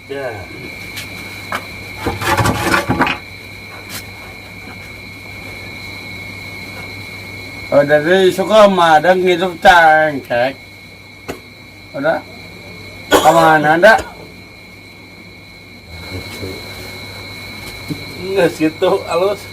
Ya. Oh, dari suka madang ngidup cangkek. Udah. Kemana anda? Nggak gitu, halus.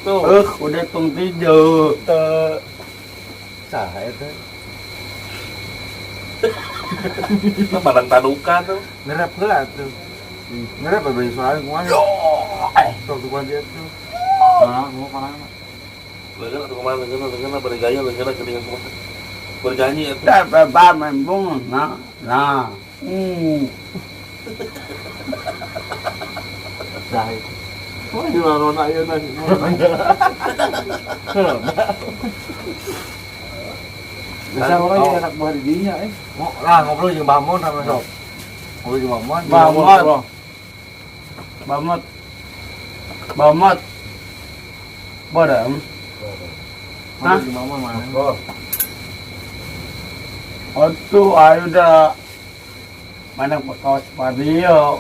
Tuh. Udah tung tidur. Teu saha eta? Madang tadukan tuh. Ngerap heula tuh. Ngerap apa soalnya kumaha? Sok tukang dia tuh. Nah, mau kemana? Leungeun atuh kumaha leungeun leungeun bari gaya leungeun geuningan kumaha. Bernyanyi atuh. Tak membung nah nah. Dah itu. Wah, di warona ayeuna. Bisa orang yang anak buah di dinya eh. Lah ngobrol jeung Bamon sama sok. Ngobrol jeung Bamon. Bamot. Bamot. Bamot. Bodam. Ngobrol jeung Bamon mana? Atuh ayo dah. Mana pekawas padio.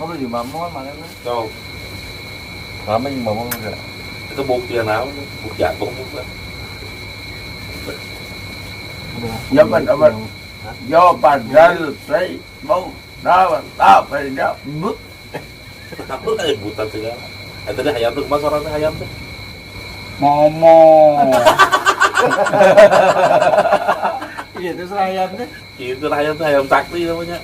Ngobrol jeung Bamon mana? Tuh. Lama jeung Bamon udah. Itu bukti naon? Bukti jagung bukan. Ya apa? Yo padahal saya mau dapat apa ya bu. Aku kayak buta segala. Eta teh hayam tuh kumaha sorana hayam teh? Ngomong. Iya, itu hayam teh. Itu hayam teh hayam sakti namanya.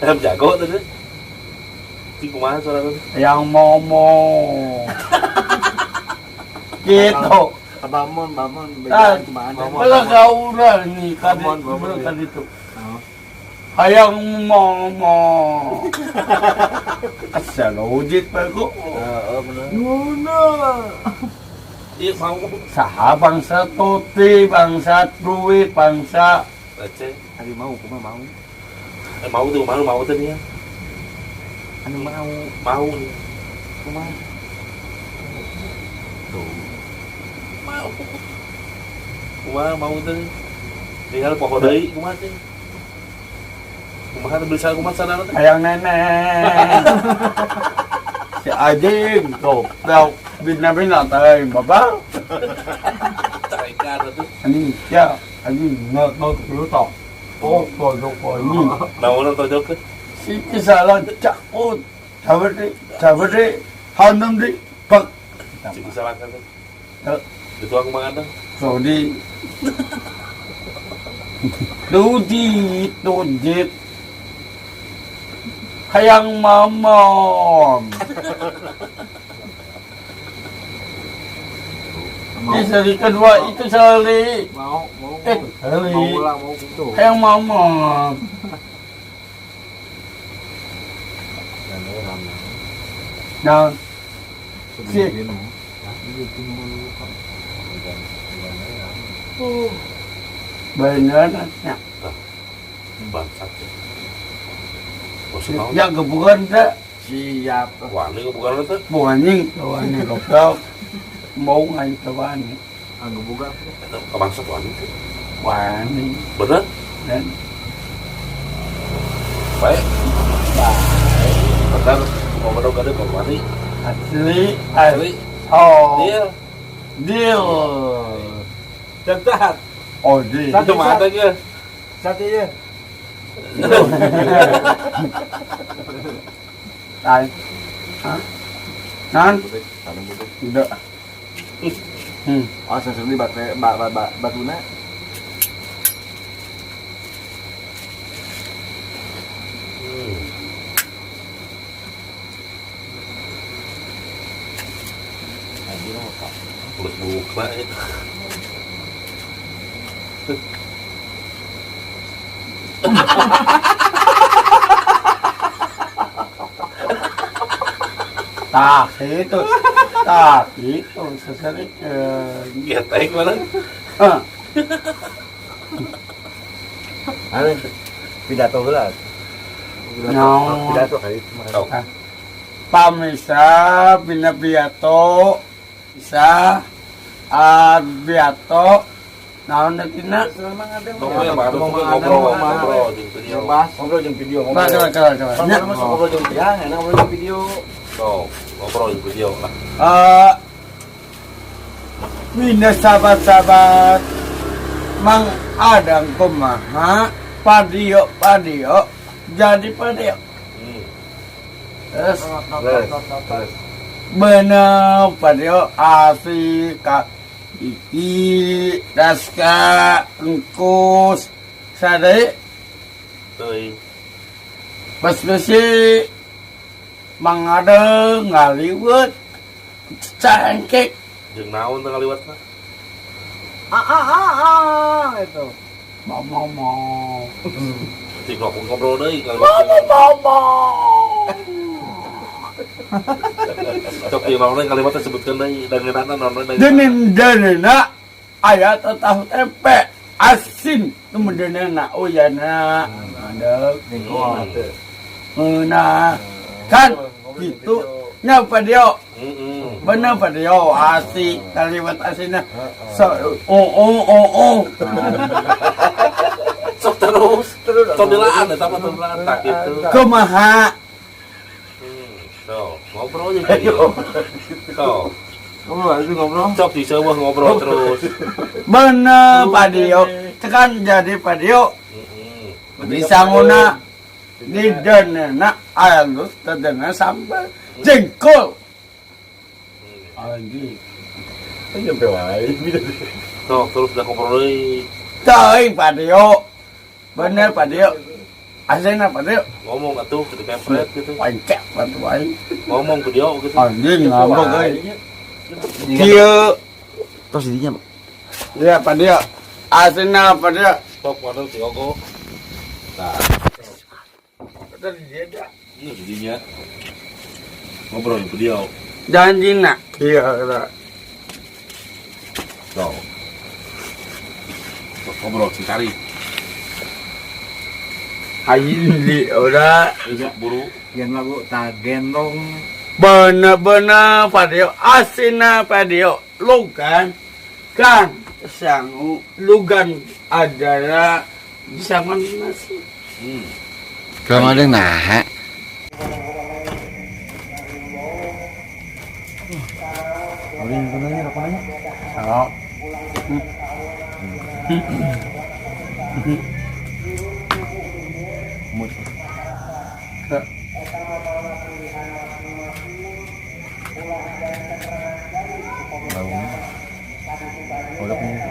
Hayam jago teh. Cing kumaha sorana teh? Yang ngomong. Gitu. Bamon, Bamon, Ah, kumaha? Kalau kau udah nih kadi, Bamon, Bamon, kadi itu. Hayang ngomong. Asal wujud pak kok. Heeh, bener. Ngono. Iya, mau. Saha bangsa tuti, bangsa duit, bangsa Receh. Ari mau, kumaha mau? Mau tuh, mau mau teh nih ya. Anu mau, Mau nih. kumaha? Tuh. Mau. Kumaha mau teh. Tinggal poho deui kumaha teh. Kumaha teh bisa kumaha sadar teh. Hayang nenek. Si anjing goblok bina-bina teh bapak. Carekan atuh. Anjing ya, anjing nggak tahu lu tau. Oh, tojok anjing. Naon tojok teh? Si salah cakut. Jabri, jabri, hanum di bak. Si salahkan teh. Dituang kumaha adang? Saudi. Dudi, dudit. Hayang mamam. Ini seri kedua itu seri. Mau, mau. Seri. Mau lah, mau gitu. Hayang mamam. Nah, si. Bener ya. Bangsat. Ya gebukan teh. Siap. Wani gebukan teh. Wani, wani goblok. Mau ngai teh wani. Ah, gebukan. Eta bangsat wani teh. Wani. Bener? Dan Baik. Baik. Bentar, ngobrol gade kok wani. Asli, asli. Oh. Deal. Deal. Cepat. Oh, deal. Satu mata ge. Satu ya. Tai. Hah? Nan? Udah. Oh, sensor di baterai, batuna. Terus buka ya. Tah, itu. Tah, itu seserikeun. Getek mana? Hah. Anu pidato heula. No. Pidato kali itu mah. Oh. Pamisa bina pidato bisa pidato Naon tina? Pokoknya baru ngobrol, ngobrol jeung video. Bahas Ngobrol jeung video, Coba ngobrol. coba coba coba. Nya ngobrol jeung tiang, enak ngobrol jeung video. Tuh, ngobrol jeung video lah. Eh, minus sahabat-sahabat Mang Adang kumaha padio padio jadi padio. Terus Terus, terus. Bener padio asik ka Iki Raska Engkus Sade. Teuing. Pas besi Mang Adang ngaliwet cangkek. Jeung naon teh ngaliwatna? Ah ah ah ah itu. Mau mau mau. Cik ngobrol deui ngaliwat. Mau mau. Sok ieu naon ngaliwat teh sebutkeun deui dangeunana naon deui. Denin denena aya tahu tempe asin kemudian oh ya na ada nah kan gitu nyapa dia. Bener pada dia asik kalimat asinnya so oh oh oh oh. Sok terus terus tong eta mah tong tak gitu. Kumaha. So, ngobrol aja video. So, Ngobrol itu ngobrol. Sok di seueuh ngobrol terus. Bener padio tekan jadi padio bisa nguna di dana alus tadana sambal jengkol anjing. Nyampe wae. Sok terus udah ngobrol deui. Teuing padio bener padio aslinya padio. Ngomong atuh ke pepret gitu. Pancak batu aing. Ngomong video gitu. Anjing ngambek euy kieu. Terus didinya. Ya padio aslinya padio. Sok mana si Ogo. Nah, ini jadinya ngobrol di video. Janji nak iya kata. So. Ngobrol cari. Aing di udah Sok buru. Gen lagu tak gendong. Bener-bener padio asina padio lugan kan sangu lugan adalah sangon nasi. Kalau ada nah. Nanya, nanya. Oh. Mut. Udah punya.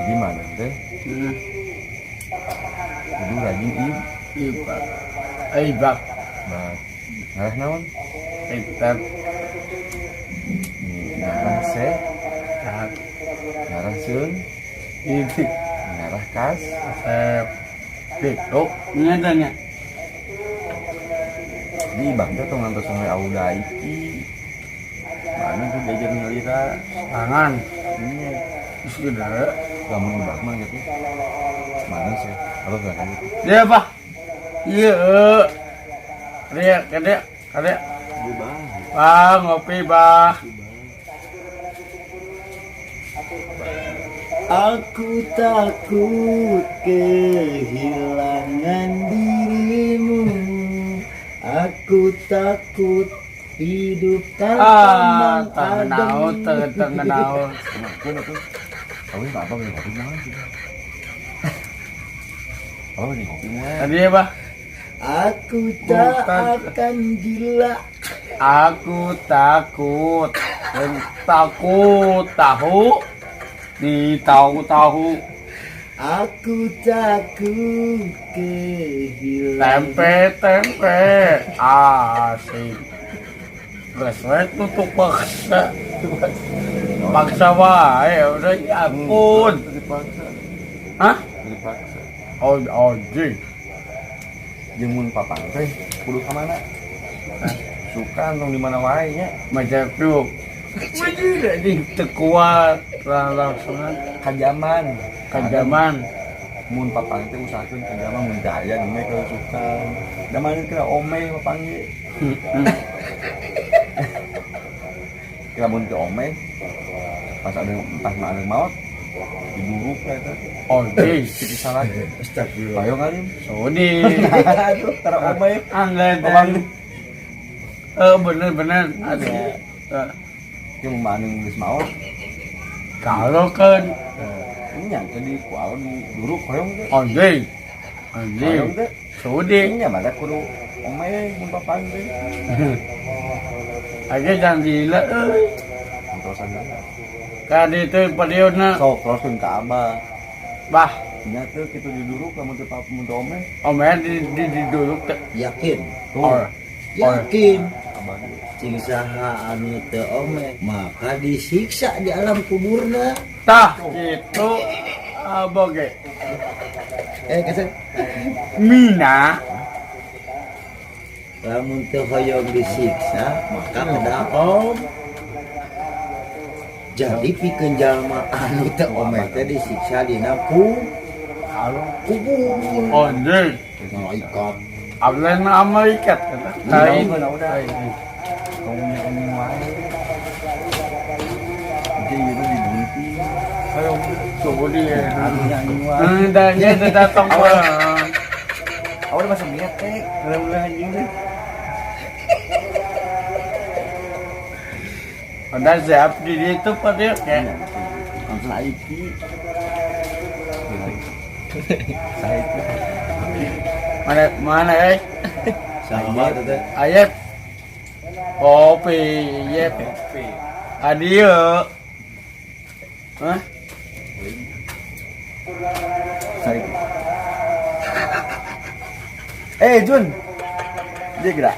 Gimana teh? Kudu rajin Ibak. Ibak. Nah, ngarah naon? Ibak. Ngarah sehat, ngarah seun, Ibak. Ngarah kas, Gitu. Ngadanya. Di ibak teh tong ngantos sampai auda iki. Mana tuh diajar ngalira Tangan. Iya. Sudah. Lamun ibak mah gitu. Mana sih? Atau gak gitu. Dia apa? Iya. Dia, dia, dia. Bang, ngopi, Bah. Aku takut kehilangan dirimu. Aku takut hidup tanpa Ah, Mang tengenau, Adeng. tengenau. Kamu apa beli kopi mah? Apa beli kopi mah? Tadi apa? Aku tak akan gila. Aku takut. Takut tahu. Di tahu-tahu. Aku takut kehilangan. Tempe, tempe. Asik. Gesrek tutup paksa. Paksa wae udah ya ampun. Dipaksa. Hah? Dipaksa. Oh, anjing. Jeung mun papang teh kudu ka mana? Suka tong di mana wae nya. Macam tu. Wajib anjing teu kuat langsungan. Kajaman. Kajaman. Mun papanggih teh usahakeun kajaman mun daya ome kalau suka. Da mana kira ome papanggih. Kira mun teu ome pas ada pas mah ada maut diduruk eta. Oke. Siki salah. Astagfirullah. Ayo ngalim. Sodi. Aduh, tara ome. Angga Papanggih. Bener-bener asli. Ki mun mah anu geus maot. Kalau kan Nya tadi ku awon diduruk hoyong teh. anjing. Anjing. Hoyong teh. Sodi. Nya mah kudu ome mun papanggih. Aja jangan gila euy. Entosan heula. Kadi itu padiona Sok teruskeun ka abah. Bah, Nya teu kitu diduruk lamun teu mun teu ome. Omen di diduruk teh. Yakin. Tuh. Yakin. Abah ge. Cing saha anu teu ome maka disiksa di alam kuburna. Tah gitu aboge. Kesan. Mina Lamun teu hoyong disiksa maka kedah om. Jadi pikeun jalma anu teu ome teh disiksa dina kalau kubur. Anjing. Malaikat. Ablan malaikat kata. Lain. Udah, udah. Kamunya anjing wae. Jadi itu digunting. Ayo, sodi. Aduhnya anjing wae. Dan dia datang. Awalnya masih bete, ulah anjing deh. Udah siap di itu pada kayak Langsung Aiki. Saya itu. Mana mana eh? Sama teh. Ayep. Kopi, yep. Adio. Hah? Saya itu. Jun. Dia gerak.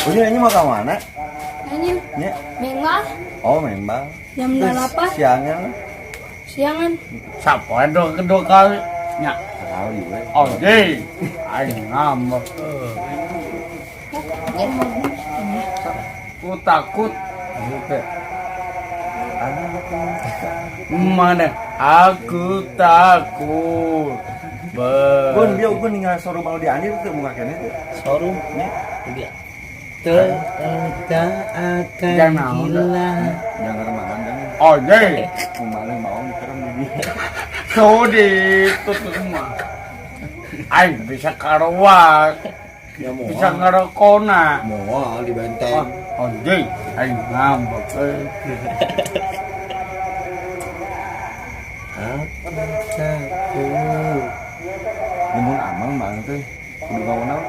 Ujung ini mau ke mana? Anjing, Nya. mengal Oh, memang. jam 8 Siangnya. Siangan. Siapa dua kedua kali? Nya. Sekali we. Oke. Aing ngambek. Aku takut. Mana? Aku takut. Gun, dia gun ninggal showroom anu di Andir teu muka keneh teu. Showroom Nya. Iya. Teu tak akan Jangan gila. Jangan remahan kan. Oke. Kumaha mau dikerem di dia. Sodi itu semua. Aing bisa karuak, Ya moal. bisa ngerokona. Moal di benteng. Anjing, aing ngambek. Aku takut. Mun amang mah teh kudu ngawonaon.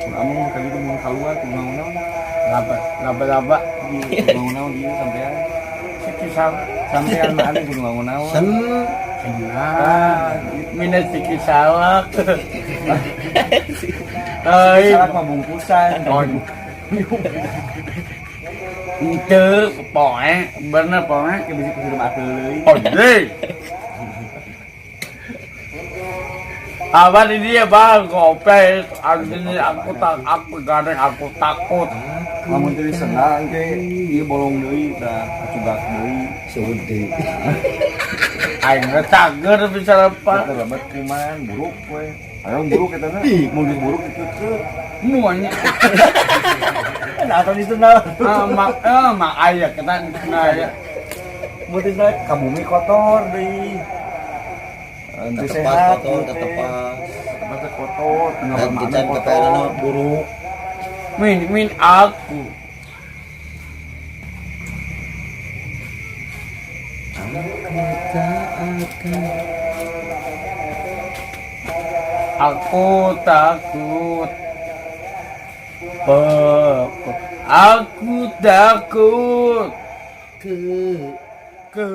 Mun amang mah kali mun kaluar kudu ngawonaon. Laba, laba, laba. Kudu ngawonaon ieu sampean. Sikisal. Sampean mah ane kudu ngawonaon. Sen Ah, mina sikisalak. Ai, Salak mah bungkusan. Oh. Itu poe, bener poe. Ke bisi kudu mah deui. Anjing. Apa di dia bang gope anjing aku tak aku gandeng aku takut. Lamun teu disenang ke ieu bolong deui tah kacugak deui. Sudi. Aing cager bisa lepas. Kita lebat kuman buruk we. Ayo buruk eta teh. Mun geus buruk itu teu. Muanya. Nah, atau disenang. Mak mak ayah kita nah ya. Mun teu disenang ka bumi kotor deui. Teu Ketepas sehat kotor, teh. ketepas. Ketepas teh kotor, tengah Dan mana kita kotor. kepenana buruk. Min min aku. Aku tak akan. Aku takut. Aku takut Ke ke.